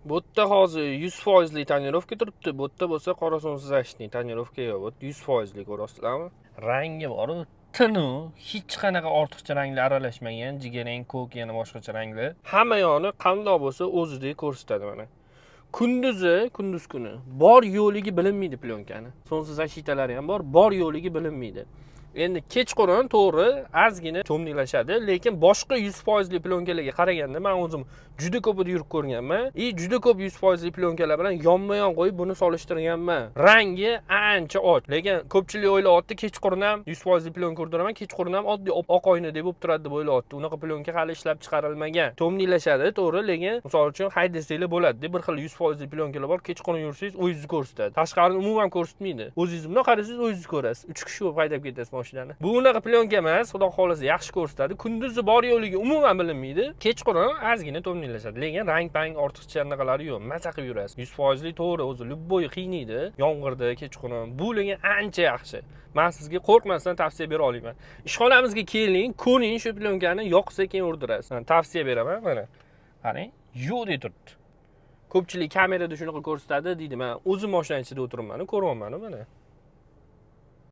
Bu yerda hozir 100 foizli тонировка turibdi, bu yerda bo'lsa qora солнцезащитный, тонировка yo'q. Bu yerda 100 foizli, ko'ryapsizlarmi? Rangi boru tiniq, hech qanaqa ortiqcha ranglar aralashmagan, jigarrang, ko'k, yana boshqacha ranglar. Hamma yoqni qandoq bo'lsa, o'zidek ko'rsatadi. Mana kunduzi, kunduz kuni bor yo'qligi bilinmaydi plyonkani. Солнцезащита lari ham bor, bor yo'qligi bilinmaydi. Endi kechqurun, to'g'ri, ozgina темный lashadi, lekin boshqa 100 foizli plyonkalarga qaraganda, man o'zim juda ko'pida yurib ko'rganman и juda ko'p 100 foizli plyonkalar bilan yonma yon qo'yib buni solishtirganman, rangi ancha och. Lekin ko'pchilik o'ylayapti, kechqurun ham 100 foizli plyonka urdiraman, kechqurun ham oddiy oq oynadek bo'lib turadi deb o'ylayapti. Unaqa plyonka hali ishlab chiqarilmagan. Темный lashadi, to'g'ri, lekin misol uchun haydasanglar bo'ladi. Bir xil 100 foizli plyonkalar bor, kechqurun yursangiz, o'zingizni ko'rsatadi, tashqarini umuman ko'rsatmaydi. O'zingiz bundoq qarasangiz, o'zingiz ko'rasiz, uch kishi bo'lib haydab ketasiz mashinani. Bu unaqa plyonka emas, xudo xohlasa, yaxshi ko'rsatadi. Kunduzi bor yo'qligi umuman bilinmaydi, kechqurun ozgina темный lashadi, lekin rang pang ortiqcha anaqalari yo'q, maza qilib yurasiz. 100 foizli, to'g'ri, o'zi любой qiynaydi yomg'irda, kechqurun. Bu lekin ancha yaxshi. Man sizga qo'rqmasdan tavsiya bera olaman. Ishxonamizga keling, ko'ring shu plyonkani, yoqsa, keyin urdirasiz. Man tavsiya beraman. Mana qarang, yo'q deb turibdi. Ko'pchilik kamerada shunaqa ko'rsatadi deydi, man o'zim mashinani ichida o'tiribman, ko'ryapman, mana.